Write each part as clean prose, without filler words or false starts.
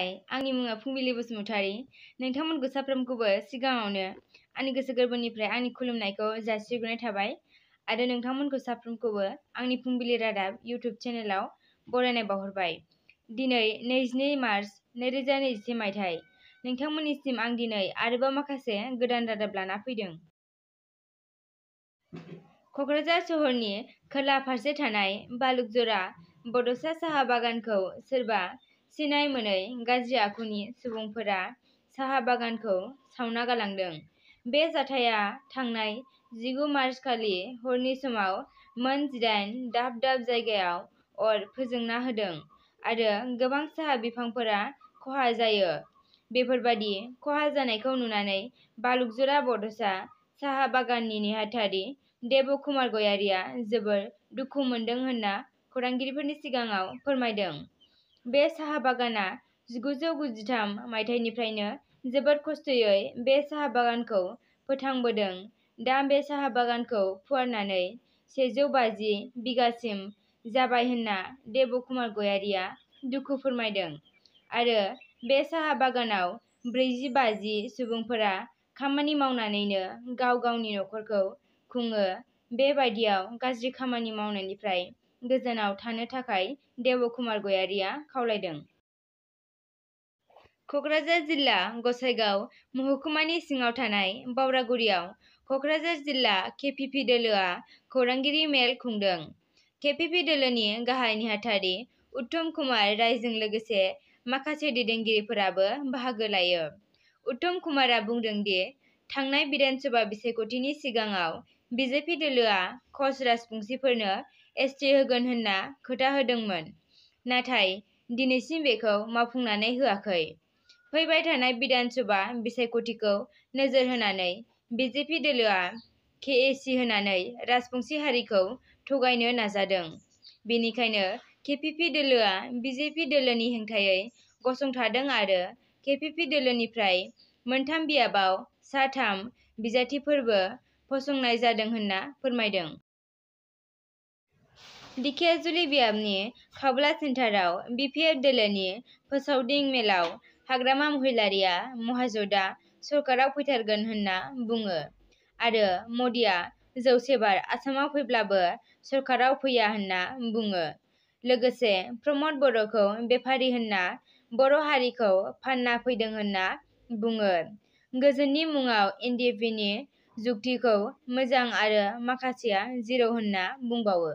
हाय, आंनि मुङा फुंबिलि बसुमतारी। नोंथांमोनखौ साफ्रोमखौबो सिगाङावनो आंनि गोसो गोरबोनिफ्राय आंनि खुलुमनायखौ जासिहरनाय थाबाय आरो नोंथांमोनखौ साफ्रोमखौबो आंनि फुंबिलि रादाब इउट्युब चेनेलाव बरायनाय बावहरबाय। दिनै 22 मार्च 2021 मायथाइ। नोंथांमोननिसिम आं दिनै आरोबाव माखासे गोदान रादाब लाना फैदों। क'क्राझार सहरनि खोला फारसे थानाय बालुकजरा बड'सा साहा बागानखौ सोरबा सिनाय मोनै गाज्रि आखुनि सुबुंफोरा साहा बागानखौ सावना गालांदों। बे जाथाया थांनाय 19 मार्च खालि हरनि समाव मोन 18 दाब दाब जायगायाव अर फोजोंना होदों आरो गोबां साहा बिफांफोरा खहा जायो। बेफोरबादि खहा जानायखौ नुनानै बालुकजरा बड'सा साहा बागाननि नेहाथारि देब कुमार गयारिया जोबोर दुखु मोनदों होनना खौरांगिरिफोरनि सिगाङाव फोरमायदों। बे साहा बागाना 1993 मायथाइनिफ्रायनो जोबोद खस्थ'यै बे साहा बागानखौ फोथांबोदों। दा बे साहा बागानखौ फुवारनानै 150 बिगासिम जाबाय होनना देब कुमार गयारिया दुखु फोरमायदों आरो बे साहा बागानाव 40-50 सुबुंफोरा खामानि मावनानैनो गाव गावनि नखरखौ खुङो। बेबायदियाव गाज्रि खामानि मावनायनिफ्राय गोजानाव थानो थाखाय देब कुमार गयारिया खावलायदों। क'क्राझार जिल्ला गसाइगाव महकुमानि सिङाव थानाय बावरागुरियाव क'क्राझार जिल्ला केपिपि दोलोआ खौरांगिरि मेल खुंदों। केपिपि दोलोनि गाहाय नेहाथारि उत्तम कुमार रायजों लोगोसे माखासे दैदेनगिरिफोराबो बाहागो लायो। उत्तम कुमारा बुंदों दि थांनाय बिधानसभा बिसायख'थिनि सिगाङाव बिजेपि दोलोआ कच राजबंशिफोरनो एसटि होगोन होनना खोथा होदोंमोन, नाथाय दिनैसिम बेखौ मावफुंनानै होआखै। फैबाय थानाय बिधानसभा बिसायख'थिखौ नोजोर होनानै बिजेपि दोलोआ केएसि होनानै राजबंशी हारिखौ थगायनो नाजादों। बेनिखायनो केपिपि दोलोआ बिजेपि दोलोनि हेंथायै गसंथादों आरो केपिपि दोलोनिफ्राय मोनथाम बियाबाव सा 3 बिजाथिफोरबो फसंनाय जादों होनना फोरमायदों। दिखियाजुलि बियाबनि खावब्ला सेन्टाराव बिपिएफ दोलोनि फोसावदिं मेलाव हाग्रामा महिलारिया महाजोतआ सरकाराव फैथारगोन होनना बुङो आरो मदिया 100 बार आसामाव फैब्लाबो सरकाराव फैया होनना बुङो। लोगोसे प्रमद बर'खौ बेफारि होनना बर' हारिखौ फानना फैदों होनना बुङो। गोजोननि मुङाव एनडिएफबिनि जुक्तिखौ मोजां आरो माखासेया जिर' होनना बुंबावो।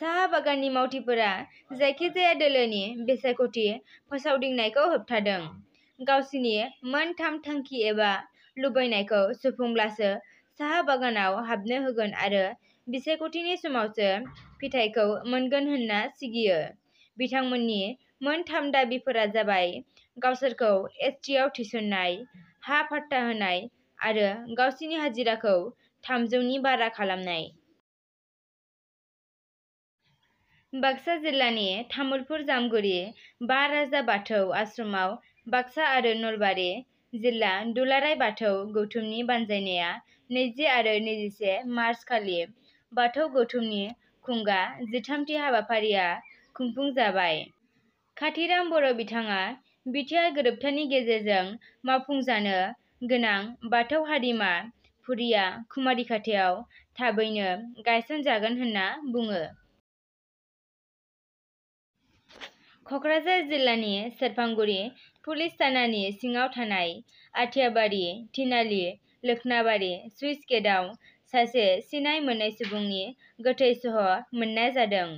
साहा बागाननि मावथिफोरा जायखिजाया दोलोनि बिसायख'थि फोसावदिंनायखौ होबथादों। गावसिनि मोन 3 थांखि एबा लुबैनायखौ सुफुंब्लासो साहा बागानाव हाबनो होगोन आरो बिसायख'थिनि समावसो फिथाइखौ मोनगोन होनना सिगियो। बिथांमोननि मोन 3 दाबिफोरा जाबाय गावसोरखौ एसटिआव थिसननाय, हा पाट्टा होनाय आरो गावसिनि हाजिराखौ 300 नि बारा खालामनाय। बाक्सा जिल्लानि तामुलपुर जामगुरि 5 राजा बाथौ आश्रमाव बाक्सा आरो नलबारि जिल्ला दुलाराय बाथौ गौथुमनि बानजायनाया 20 आरो 21 मार्च खालि बाथौ गौथुमनि खुंगा 13थि हाबाफारिया खुंफुंजाबाय। काथिराम बर' बिथाङा बिटिआर गोरोबथानि गेजेरजों मावफुंजानो गोनां बाथौ हारिमा फुरिया कुमारिखाथायाव थाबैनो गायसनजागोन होनना बुङो। क'क्राझार जिल्लानि सेरफांगुरि पुलिस थानानि सिङाव थानाय आथियाबारि, थिनालि, लोखनाबारि सुइस गेटआव सासे सिनाय मोनै सुबुंनि गोथै सह' मोननाय जादों।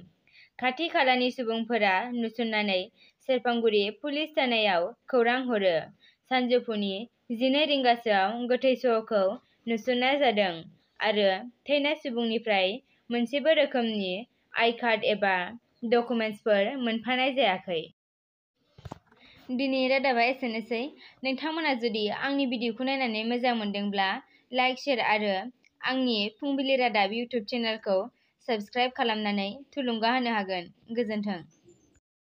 खाथि खालानि सुबुंफोरा नुसननानै सेरफांगुरि पुलिस थानायाव खौरां हरो। सानजौफुनि 12 रिंगासोआव गोथै सह'खौ नुसननाय जादों आरो थैनाय सुबुंनिफ्राय मोनसेबो रोखोमनि आइ कार्ड एबा डकुमेन्टसफोर मोनफानाय जायाखै। दिनैनि रादाबा एसेनोसै। नोंथांमोना जुदि आंनि भिडिअखौ नायनानै मोजां मोनदोंब्ला लाइक, शेयार आरो आंनि फुंबिलि रादाब इउट्युब चेनेलखौ साबस्क्राइब खालामनानै थुलुंगा होनो हागोन। गोजोन्थों।